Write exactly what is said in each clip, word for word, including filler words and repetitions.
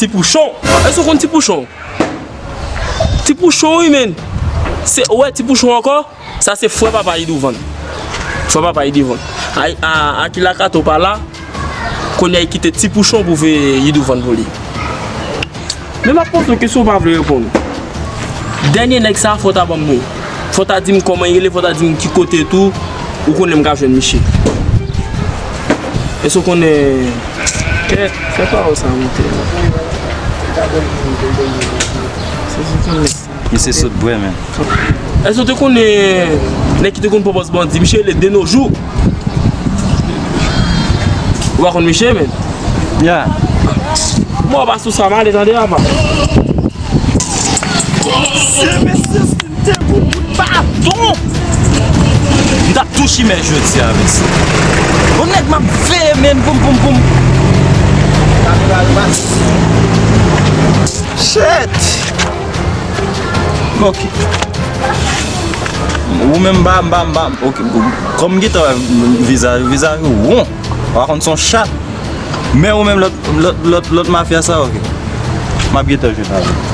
Ti Pouchon. Èske w konn Ti Pouchon? Ti Pouchon, wi, men. Se, ou wè Ti Pouchon ankò? Sa se frè papa Yidouvan. Frè papa Yidouvan. A, a, Akila Kato pa la. Kounye a, li kite Ti Pouchon pou fè Yidouvan pou li. Men m ap poze w kesyon, ou pa vle reponn. Dènye nèg sa, fò w ta ban m li. Fò w ta di m kòman li rele, fò w ta di m ki kote tou, ou konnen m ka jwenn misye. Èske w konnen? Kèt, fè pawòl sa monte la. Se, se konnen. Misye sot bwè, men. Èske w te konnen nèg ki te konn pran pòz bandi? Misye rele Denojou. Ou pa konn misye, men? Ya. Bon, pa sou sa, m ale tande, apa. Mesye, mesye, si m te gon kout baton, m t ap tou chimè jodi a, mesye. Bon, nèg, m ap veye, men, poum, poum, poum. Shit! Ok. Ou menm, m pa, m pa, m pa, ok. Kòm m gentan wè vizaj, vizaj ou won, ou pa konn se yon chat. Men ou menm lòt, lòt, lòt, lòt mafya sa, ok. M ap gentan jwenn avè w.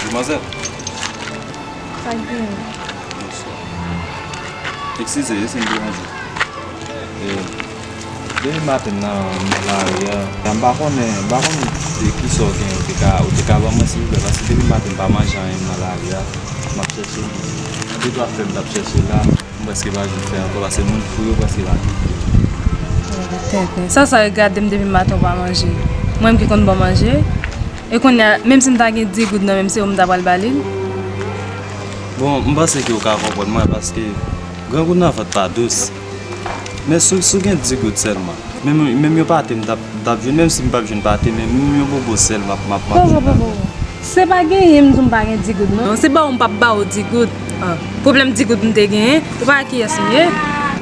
Demwazèl. Sa k genyen? Bonswa. Eskize wi si m deranje. E, depi maten nan, m nan lari a. M pa konnen, m pa konnen de kisa w gen, ou te ka, ou te ka ban mwen silvouplè, paske depi maten m pa manje anyen, m nan lari a. M ap chèche de twa frè m t ap chèche la, m prèske pa jwenn fè ankò, paske moun fou yo prèske pa kite. Tenten. Sa, sa regade m depi maten w pa manje. Mwen m ki konn ba w manje. E kounye a, menm si m ta gen dis goud nan men m, se ou m ta pral ba li l? Bon, m panse ke w ka konprann mwen, paske grangou nan vant pa dous. Men si, si w gen dis goud sèlman, menm, menm yon pate m t ap, m t ap jwenn, menm si m p ap jwenn pate, men menm yon bobo sèl m ap, m ap, m ap jwenn la. Bobo, bobo. Se pa genyen m di w m pa gen dis goud, non. Se ba w m p ap ba w dis goud. Ah, pwoblèm dis goud m te genyen, ou pa wè kiyès m ye?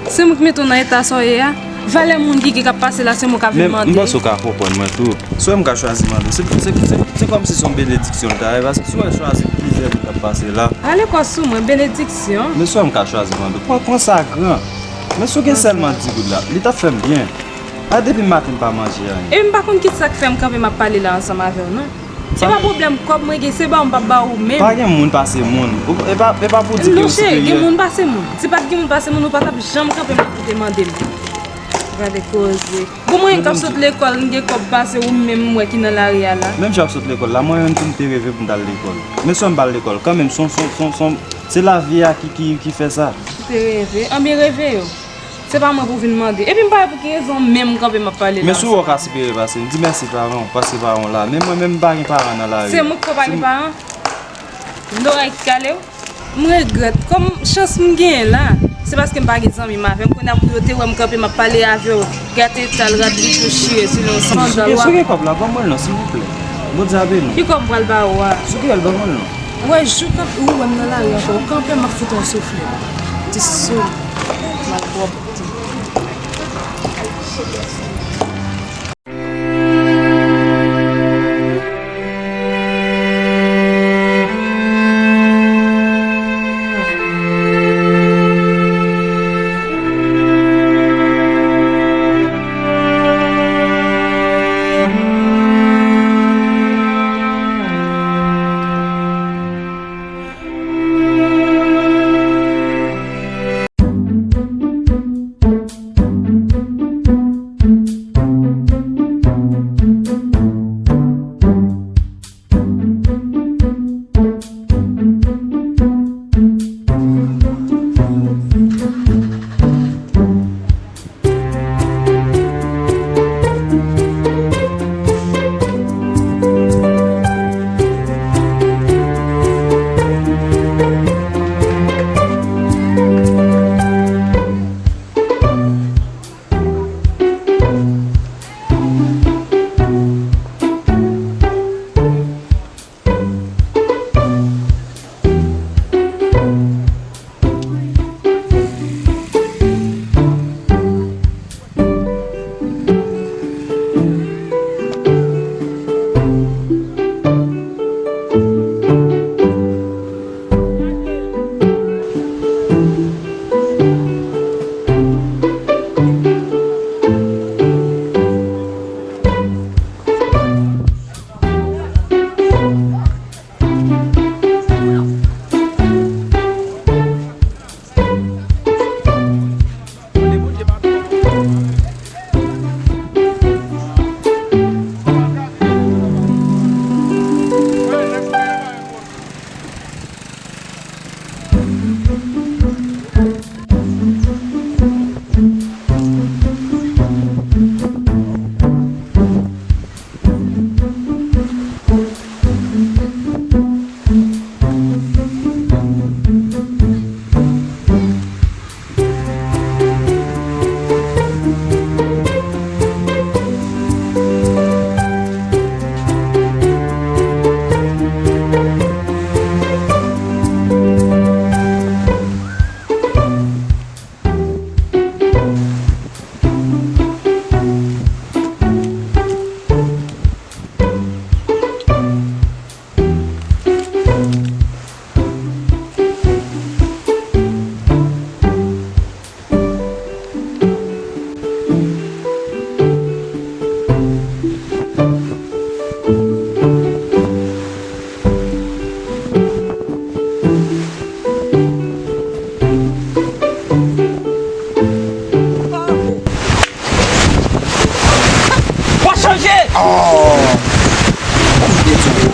Se mwen ki mete w nan eta sa w ye a. Valè moun ki gen k ap pase la, se mwen k ap vin mande. Men m panse w ka konprann mwen tou. Si w wè m ka chwazi mande w, se, se, se, se kòmsi se yon benediksyon l ta ye, paske si w wè chwazi plizyè moun k ap pase la. Rale kò sou mwen, benediksyon. Men si w wè m ka chwazi mande w, pran, pran sa gran. Men si w gen sèlman dis goud la, li t ap fè m byen. A, depi maten m pa manje anyen. E m pa konn ki sa k fè m kanpe m ap pale la ansanm avè w, non. Se pa pwoblèm kòb mwen gen, se ba w m p ap ba ou menm. Pa gen moun pase moun. Ou, e pa, e pa pou di ke ou siperyè. Non, cheri, gen moun pase moun. Si pa t gen moun pase moun, ou pa t ap janm kanpe m ap koute mande m. Gade koze. Bon, mwen menm k ap sot lekòl, m gen kòb pase ou menm m wè ki nan lari a la. Menm jan w ap sot lekòl la, mwen menm tou m te reve pou m t al lekòl. Men si w wè m pa al lekòl, kanmenm, se yon, se yon, se yon, se yon, se lavi a ki, ki, ki fè sa. Ou te reve? Anben, reve yo. Se pa mwen pou vin mande. Epi m pa wè pou ki rezon menm m kanpe m ap pale la. Men si w wè w ka siperyè pase m, di mèsi paran w, paske paran w la. Men mwen menm m pa gen paran nan lari a. Se mwen k fè w pa gen paran? Lòrèy ki kale w? M regrèt. Kòm chans m genyen la, se paske m pa gen zanmi m avè m. Kounye a pou yo te wè m kanpe m ap pale avè w, gate eta l, rad li tou chire sou li, yon sandal w ap. Si w gen kòb la, ban mwen l non, silvouplè. Bondye a beni w. Ki kòb m pral ba ou a? Si w gen l, ban mwen l non. Ou wè, jou kanpe, ou wè m nan lari ankò, ou kanpe m ap fout yon souflèt. Ti sou, malpwòpte.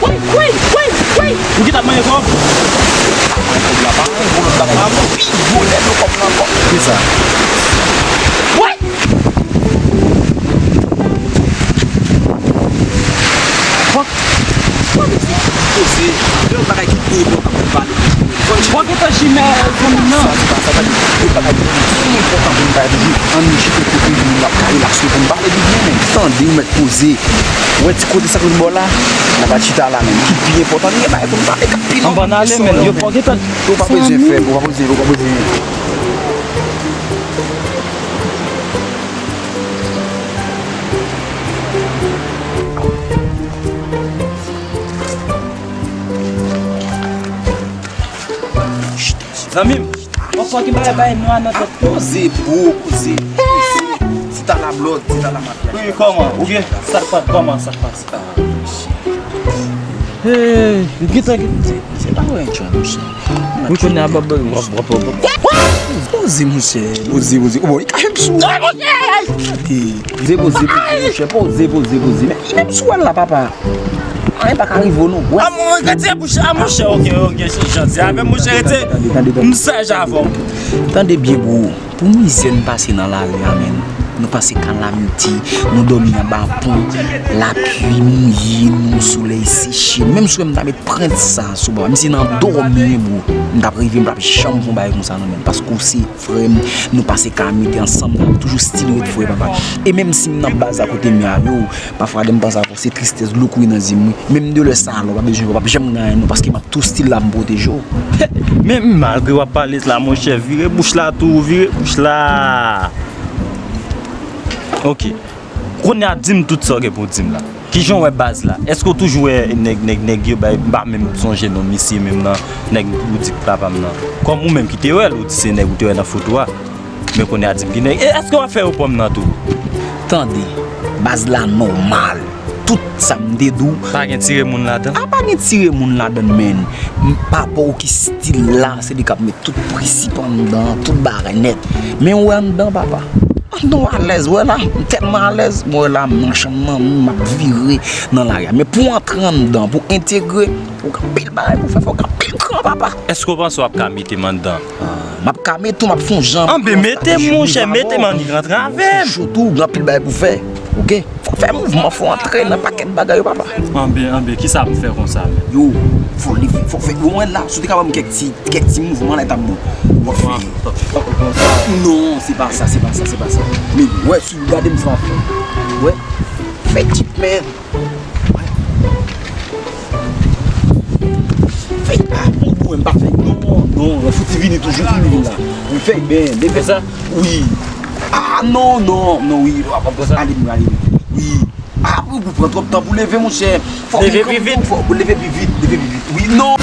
Woy, woy, woy, woy! Ou gentan manje kòb? Kòb la pa yon gwo lòt bagay. Pi gwo lè nou kòb nan kòb. Ki sa? Woy! Fòk, fòk poze. Gen yon bagay ki pi enpòtan pou n pale. Fòk gentan chimè zòn nan. Sa, se pa sa, tande. Gen bagay ki pi enpòtan pou n pale toujou. Ann chita kote nou ap ka relax pou n pale byen, men. Tande, ou mèt poze. Ou wè ti kote sa kote bò la? N ap al chita la, men. Ki pi enpòtan, gen bagay pou n pale k ap pi long. Ann ale, men. Yo fòk gentan. Ou pa bezwen fè, ou pa bezwen, ou pa bezwen. Zanmi m, w ap fè ki bagay bay nwa nan tèt. Poze, bro, poze, poze. Ti tala blòd, ti tala mafya. Wi, kòman? Ou byen? Sa k pase? Kòman sa k pase? Hey, gentan, gentan. Se pa wè yon chwa, monchè. Wi, kounye a, bab, bab, bab, bab, bab. Poze, monchè. Poze, poze. O, bon, li kache m sou. Poze, poze, poze, monchè. Poze, poze, poze. Men, li menm sou wè l la, papa. Anyen pa ka rive w, non. Wè. A, mon, rete bouch, a, monchè, ok, ok, se janti. A, men, monchè, rete. Tande, tande, tande. M saj avè w. Tande byen, bro. Pou mizè n pase nan lari a, menn. Nou pase kalamite, nou dòmi anba pon, lapli mouye nou, solèy seche n. Menm si w wè m ta met prent sa sou bò, m si nan dòmi, bro, m t ap rive, m p ap janm fè yon bagay konsa, non, menn. Paske w se frè m, nou pase kalamite ansanm, n ap toujou still ret frè, papa. E menm si m nan baz a kote m ye a, yo, pafwa lè m panse a ou, se tristès, dlo kouri nan zye m, wi. Menm de lè sa a la, w pa bezwen, w p ap janm gen anyen, non, paske m ap tou still la, m pwoteje w. Men malgre w ap pale la, monchè, vire bouch la tou, vire bouch la. Ok. Kounye a, di m tout sa w gen pou w di m la. Kijan w wè baz la? Èske w toujou wè nèg, nèg, nèg yo bay, m pa menm sonje non misye menm nan, nèg ou di k papa m nan? Kòm ou menm ki te wè l, ou di se nèg ou te wè nan foto a. Men kounye a di m ki nèg. E èske w ap fè yo pran m nan tou? Tande, baz la nòmal. Tout sa m te di w. Pa gen tire moun ladan? A, pa gen tire moun ladan, menn. M, papa w ki still la, se li k ap met tout prensip anndan, tout bagay nèt. Men w wè anndan, papa. Anndan w alèz, w wè la, m tèlman alèz, m wè la, m nan chanm nan, m ap vire nan lari a. Men pou w antre anndan, pou w entegre, ou gen anpil bagay pou w fè, fò w gen anpil kran, papa. Èske w panse w ap ka mete m anndan? Ah, m ap ka mete w, m ap fè yon jan. Anben, mete m, monchè, mete m annik rantre avè m. Cho tou, gen anpil bagay pou fè. Ok? Fò fè mouvman, fò antre nan pakèt bagay yo, papa. Anben, anben, kisa pou fè konsa, men? Yo, fò leve, fò fè. Ou wè la, si w te ka ban m kèk ti, kèk ti mouvman la, e t ap bon. W ap fè. Non, se pa sa, se pa sa, se pa sa. Men, wè, si w gade m sa w ap fè. Wè, fè tip, men. Fèy, ah, bon, bon, m pa fèy. Non, non, non, fouti vini toujou, tou vini la. Wi, fèy, ben, leve sa. Wi. Ah, non, non, non, wi. Ale, ale, wi. Ah, ou, ou pran twòp tan pou leve, monchè. Fò leve pi vit. Fò leve pi vit, leve pi vit. Wi, non.